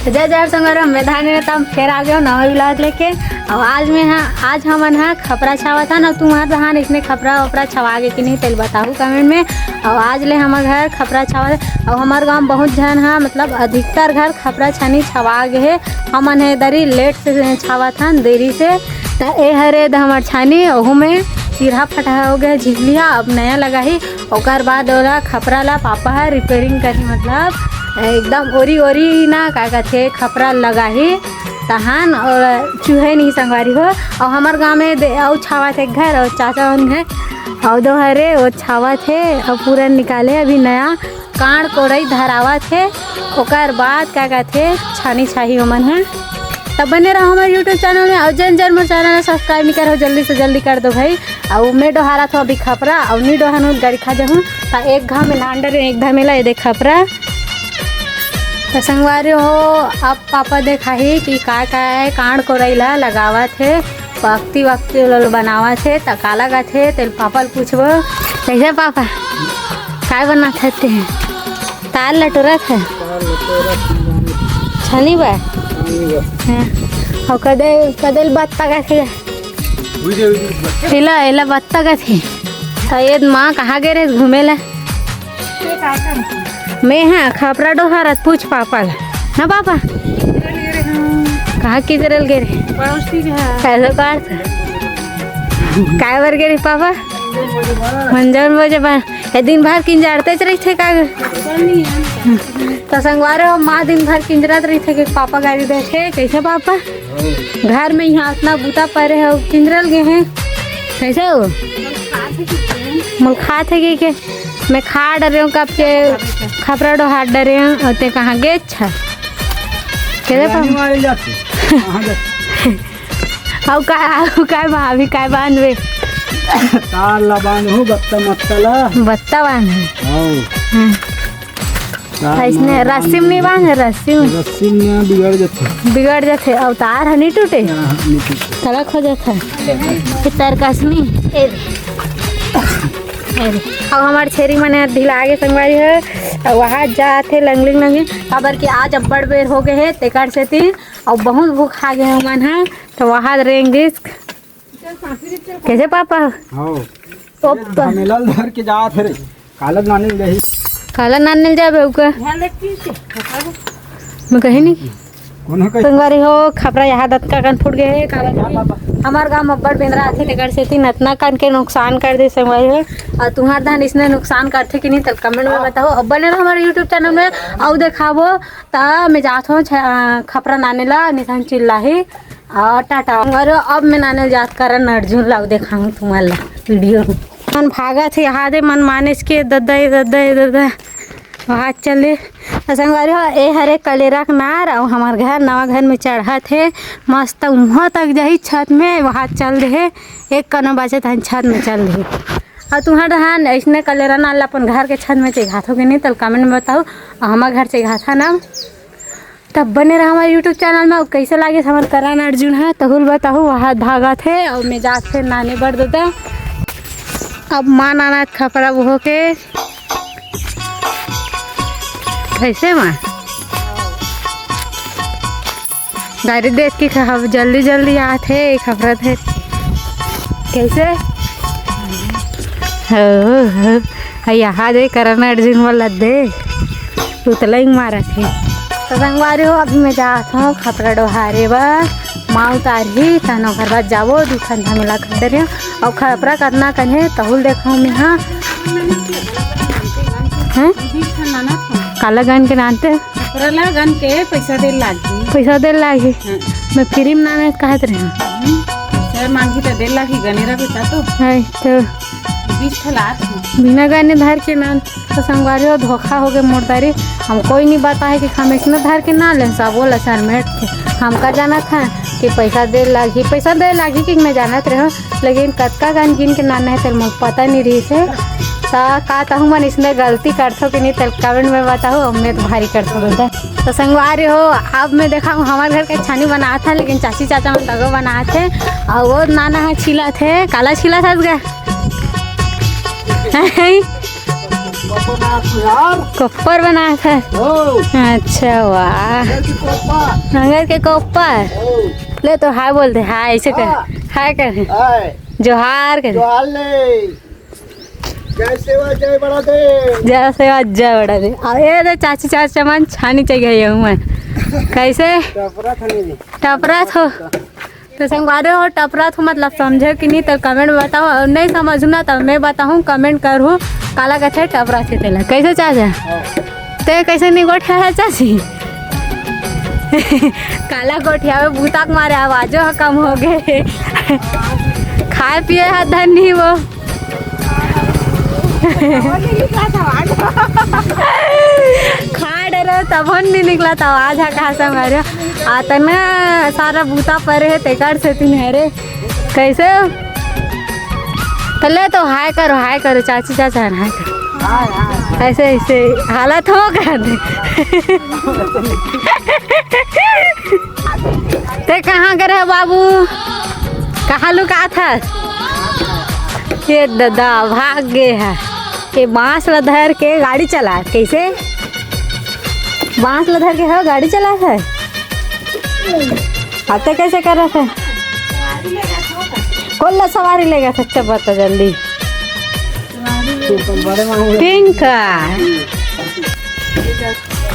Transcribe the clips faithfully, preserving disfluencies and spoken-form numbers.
तो जय जोहार संगवारी हो, मैं धानी रहता, हम फेर आ गए नवा vlog लेके। और आज मैं हा, आज हमन हा खपरा छावत हन। और तुम्हार जहाँ इसने खपरा वपरा छवा गे कि नहीं, तेल बताहू comment में। और आज ले हमर घर खपरा छावत हे। और हमर गाँव बहुत झन हा, मतलब अधिकतर घर खपरा छानी छवा गे हे। हमन हे दरी late से छावत हन, देरी से। त ए हरे द हमर छानी, ओहू में चिरहा फटहा हो गया झिझलिया, अब नया लगाही। ओकर बाद ओला खपरा ला पापा ह repairing करही, मतलब एकदम ओरी ओरी ना, का कथे, खपरा लगाही तहान। और चूहे नहीं संगवारी हो। और हमर गाँव में दे-, अउ छावत हे घर, और चाचा मन हे, और दो हरे वो छावत हे, और पूरा निकाले अभी नया कांड़ कोड़ई धरावत हे। ओकर बाद का कथे, छानी छाही ओमन ह। तब बने रहो हमर YouTube channel में, और जन जन मोर channel ला subscribe नहीं करो, जल्दी से जल्दी कर दो भाई। अउ मैं डोहारत हूँ अभी खपरा, अउ नी डोहानू गाड़ी खा जाहूँ। त एक घाव में नान डरे, एक घाव में ला, ये देख खपरा। त संगवारी हो, अब पापा देखाही कि का का है कांड़ कोड़ई ला लगावत हे, वक्ती वक्ती ला बनावत हे। त काला कथे, तेल पापा ल पूछबो। कैसे पापा, काय बनात हे ते? तार लटोरत हे। छनी बा। हाँ। और कदे, कदे ल बत्ता कथे? एला, एला बत्ता कथे। शायद माँ कहाँ गे रहे घूमे ला? मैं हाँ खपरा डोहारत, पूछ पापा ला। ना पापा? कहाँ किंजरे ल गे रहे? पड़ोसी के यहाँ। कैसे बात? काय बर गे रहे पापा? मंजन बजे बा। ए दिन भर किंजरतेच रहिथे का गे? त संगवारी हो, माँ दिन भर किंजरत रहिथे कि पापा गारी देथे। कैसे पापा? घर में यहाँ इतना बूता परे हे, किंजरे ल गे हे। कैसे हो? मोल खात हे कि के? मैं खा डरे हूँ, कब के खपरा डोहार डरे हूँ, और ते कहाँ गे? अच्छा। कैसे पापा? मारे जाते। कहाँ जाते? अउ का, अउ का बा-, अभी काय बांधबे? तार ला बांधहूँ, बत्ता मत्ता ला। बत्ता बांधे। हाँ। हाँ। तार अइसने ला रस्सी में नहीं बांध। बांधे, रस्सी में। रस्सी में बिगड़ जाथे। बिगड़ जाथे, अउ तार ह नहीं टूटे। हाँ, हाँ, नहीं टूटे। कड़क हो जाथे। ये तार कसनी, ए दे। ए दे। अब हमार छेरी मने ढिला आगे संगवारी है, अउ वहाँ जाथे लंगलिंग लंगलिंग, काबर कि आज अब्बड़ बेर हो गए हे, तेकर सेती अउ बहुत भूखा गे हे ओमन ह, तो वहाँ रेंग दिस। कैसे पापा? हाँ। ओप्पा। झमेला ल धर के जात हे रे। काला नानी ल जाही। काला नानी ल जाबे ओकर। मैं कही नहीं। कौन है कही? संगवारी हो, खपरा यहाँ दतका कन फूट गए हे, काबर कि हमार गाँव में अब्बड़ बेंदरा आथे, तेकर सेती नतना कन के नुकसान कर दे संगवारी हो। और तुम्हार धान इसने नुकसान करथे कि नहीं, तब comment में बताओ। अब बने रहो हमारे YouTube channel में, अउ देखाबो। त मैं जात हूँ छ-, अ, खपरा नाने ला, निशान चिल्लाही। अ, टाटा। और अब मैं नाने जात करण अर्जुन ला देखाऊँ तुम्हार ला video। मन भागत हे, हादे मन मानेस के दद्दा, ए दद्दा, ए दद्दा। वहाँ चले। अ, संगवारी हो, ए हरे कलेरा के नार, अउ हमार घर, नवा घर में चढ़त हे। मस्त उहाँ तक जाही छत में, वहाँ चल दे हे। एक कना बचे तहन छत में चल दे हे। अउ तुहर डहान अइसने कलेरा नार ला अपन घर के छत में चघाथो कि नहीं, तल comment में बताओ। अउ हमर घर चघाथा ना। तब बने रहा हमारे YouTube channel में। अउ कैसे लागे हमर करण अर्जुन ह, तहुल बताहू। वहाँ भागत हे अउ मैं जात हे नाने बर ददा। अब माँ नानत खपरा वो के। कैसे माँ? गाड़ी देख के खा, जल्दी जल्दी आत हे, खपरा थे। कैसे? हो, हो। आ, यहाँ दे, करण अर्जुन वाला दे। उतला ही मारत हे। तो संगवारी हो, अभी मैं जात हूँ खपरा डोहारे बर, माँ उतारही, तहन ओकर बाद जाबो, दू ठन झमेला कर डरे हूँ। अउ खपरा कतना कन हे, तहुल देखाऊँ मैं, हाँ। हैं? काला गन के नानते? खपरा ला गन के पैसा दे लागही। पैसा दे लागही। हाँ। मैं free में नाने कहत रहे हूँ। हम्म, सर मांगी तो दे लागही, गने रहे बेटा तो। है तो। बीस ठलात हूँ। बिना गने धर के नान। तो संगवारी हो, धोखा हो गए मोर दारी। हम कोई नहीं बताए कि हम इसने धर के ना लें, सब बोला सर मेट के। हमका जानत है कि पैसा दे लागी, पैसा दे लागी कि मैं जानत रहे हूँ, लेकिन कतका गन गिन के नाना है, तेल मोर पता नहीं रही से। ता का तहु मन इसने गलती करथो कि नहीं, तेल comment में बताओ, मैं तो भारी करथो बेटा। तो संगवारी हो, अब मैं देखा हूँ हमारे घर के छानी बनात है, लेकिन चाची चाचा मन तगो बनात है, और वो नाना है छिला थे, काला छिला था गा। कोपर बनात हे। ओ, अच्छा, वाह। नंगर के कोपर। नंगर के कोपर। ओ। ले तो हाय बोल दे, हाय ऐसे कर। हाँ। हाय कर। हाय। जोहार कर। जोहार ले। जय सेवा, जय बड़ा देव। जय सेवा, जय बड़ा देव। अब ये दे चाची, चाचा मन छानी चाहिए ये हूँ मैं। कैसे? टपरा था नहीं। टपरा थो। तो संगवारी हो, टपरा थो मतलब समझे कि नहीं, तो comment में बताओ, और नहीं समझू ना, तो मैं बताऊँ, comment करूँ, काला कथे टपरा थे तेला। कैसे चाचा? हाँ। ते कैसे नहीं गोठिया है चाची? काला गोठिया में बूता के मारे आवाजो ह कम हो गए। खाए पिए ह धन नहीं वो। खा डरे तब नहीं निकला, तब आज हा कहा संगवारी हो। आतना सारा बूता परे है, तेकर से तीन है रे। कैसे हो? पहले तो हाय करो, हाय करो, चाची चाचा है, हाय करो। ऐसे, ऐसे हालत हो कर दे। ते कहाँ करे हो बाबू? कहाँ लुका था? ये दादा भाग गए है। ये बांस ला धर के गाड़ी चला, कैसे? बांस ला धर के हो गाड़ी चला है। आते कैसे कर रहे थे? कौन ला सवारी लेगा? सच्चा बता जल्दी। पिंका।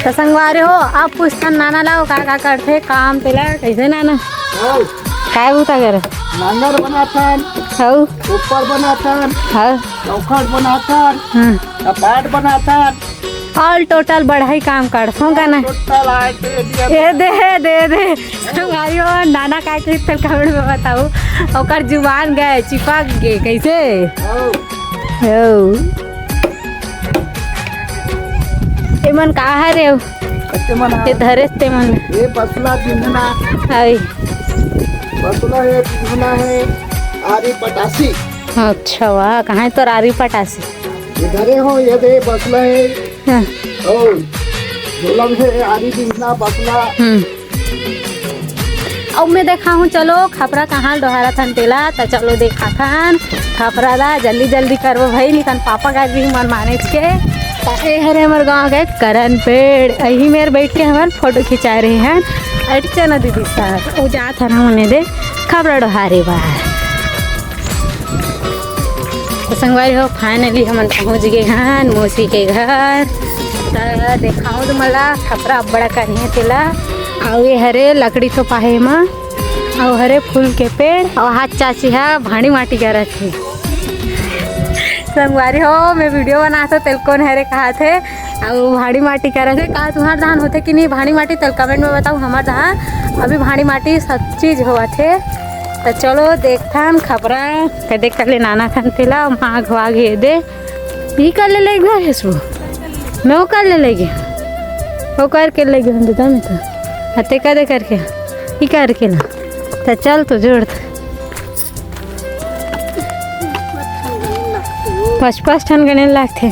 तो संगवारी हो, आप पूछता नाना ला, वो का का करथे काम तेला, कैसे नाना? हौ। काय बूता करे? नांगर बनाथन, हौ। कोपर बनाथन, हौ। चौखट बनाथन, हम्म। कपाट बनाथन। All total बढ़ई काम करथों का ना? Total आए थे, दिया ए दे, ए दे, ए दे। संगवारी हो, नाना का के तेल comment में बताओ। ओकर जुबान गए, चिपक गए, कैसे? हौ। हौ। एमन का हरे हो? कच्चे मन ये है। धरे ते मन। ये बसला बिंधना। हाय। बसला है, बिंधना है, आरी पटासी। अच्छा, वाह, कहाँ है तोर आरी पटासी? ये धरे हो, ये दे बसला है। हाँ। ओ, झोला में है, आरी बिंधना, बसला। हम्म। अउ मैं देखाहूँ, चलो, खपरा कहाँ डोहारथन तेला, त चलो देखाथन खपरा ला, जल्दी जल्दी करबो भाई, निकन पापा का भी मन मानेच के। त ए हरे हमर गाँव के करन पेड़, अही मेर बैठ के हमन फोटो खिंचा रहे हैं। अटचना दीदी साथ, वो जात हन हमने दे खपरा डोहारे बार। तो संगवारी हो, finally हमन पहुंच गए हन मौसी के घर। त देखाहूँ तुमन ला, खपरा अब्बड़ अकन हे तेला। अउ ये हरे लकड़ी थोपा हे एमा, अउ हरे फूल के पेड़, अउ हाथ चाची हा भांड़ी माटी करत हे। संगवारी हो, मैं video बनात हो, तेल कोन हरे कहात हे, अउ भांड़ी माटी करत हे। का तुहार धान होथे कि नहीं भांड़ी माटी, तेल comment में बताओ। हमर धान अभी भांड़ी माटी सब चीज होवत हे। त चलो देखथन खपरा कदे कर ले नाना खन तेला, माघ वाघ ये दे। ई कर ले ले एक बार हेसु। मैं वो कर ले लेगी। वो करके ले गई हम दादा में तो। अते कदे करके। ई करके ना। त चल तो जोड़। पाँच पाँच ठन गने लागथे।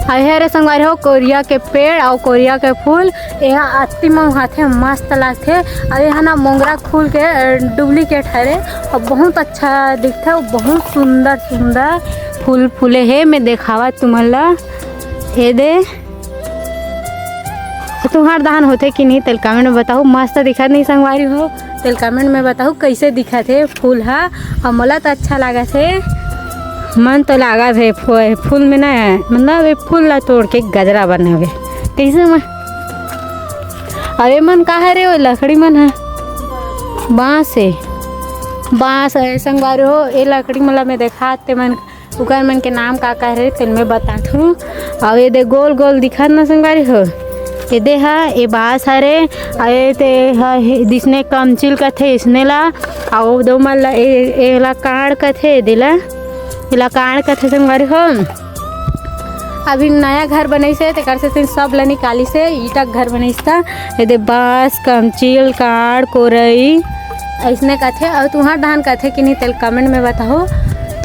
अउ हरे संगवारी हो, कोरिया के पेड़ अउ कोरिया के फूल, एहा अति मउहाथे, मस्त लागथे। अउ एहा ना मोंगरा फूल के, अ, duplicate हरे अउ बहुत अच्छा दिखथे अउ बहुत सुंदर सुंदर फूल फूले हे। मैं देखावत तुमन ला, ए दे। तुहार धान होथे कि नहीं, तेल comment में बताहू। मस्त दिखत नहीं संगवारी हो, तेल comment में बताहू कैसे दिखत हे फूल हा। अउ मोला तो अच्छा लागत हे, मन तो लागत हे फू-, फूल में ना, मतलब ये फूल ला तोड़ के गजरा बनावे। कैसे मैं, अरे मन का हरे वो लकड़ी मन है, बांस है, बांस है संगवारी हो। ये लकड़ी मन ला मैं देखात ते मन उकर मन के नाम का का हरे, तेन में बताथू। अउ ये दे गोल गोल दिखत न संगवारी हो, ये दे हा, ये बांस हरे, अउ ये ते हा, हे, जिसने कमचिल कथे, इसने ला, अउ दो मन ला, ए, एला कांड़ कथे, ये दे ला, एला कांड़ कथे संगवारी हो। अभी नया घर बनइस हे, तेकर से तेन सब ल निकालिस हे, ईंटा के घर बनइस त। एदे बांस, कमचील, कांड़, कोरई, अइसने कथे। अउ तुंहर डहान कथे कि नहीं, तेल comment में बताहू।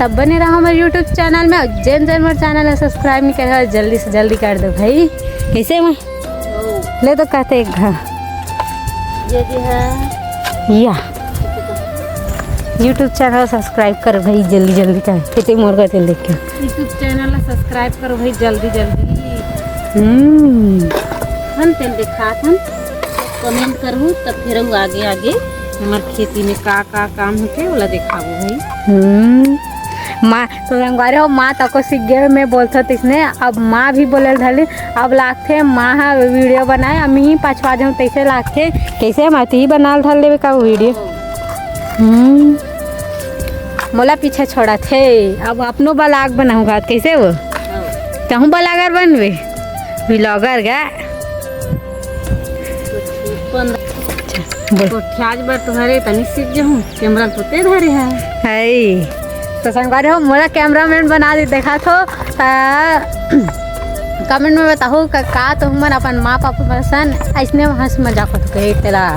तब बने रहो हमर YouTube channel में, अउ जेन जेन मोर channel ल subscribe नहीं करे हो, जल्दी से जल्दी कर दो भाई। कइसे में? ले तो कहते एक घा। ये जी है। या। YouTube channel subscribe कर भाई, जल्दी जल्दी, चाहे खेती मोर का तेल देख के। YouTube channel ला subscribe करो भाई, जल्दी जल्दी। हम्म। हम तेल दिखात हन, comment करहू, तब फिर आगे आगे हमर खेती में का का काम होथे, ओला दिखाबो भाई। हम्म। माँ तो संगवारी हो, माँ तको सीख गए, मैं बोलथो तिसने, अब माँ भी बोले धली। अब लागथे माँ हा video बनाए, अब मी पछवा जाऊँ, तैसे लागथे। कैसे माँ, ती बनाल धर लेवे का video? हम्म। मोला पीछे छोड़ा थे, अब अपनो vlog बनाऊंगा, कैसे वो? कहूँ vlogger बनवे, vlogger गा। बोल। गोठियाज बर तुहरे तनी सीख जहूँ, कैमरा तो ते धरे है। है तो संगवारी हो, मोला कैमरामैन बना दे, देखा थो। ता comment में बताहू का, का तुमन अपन माँ पापा परसन ऐसने हंस मजाक होत गए तेला।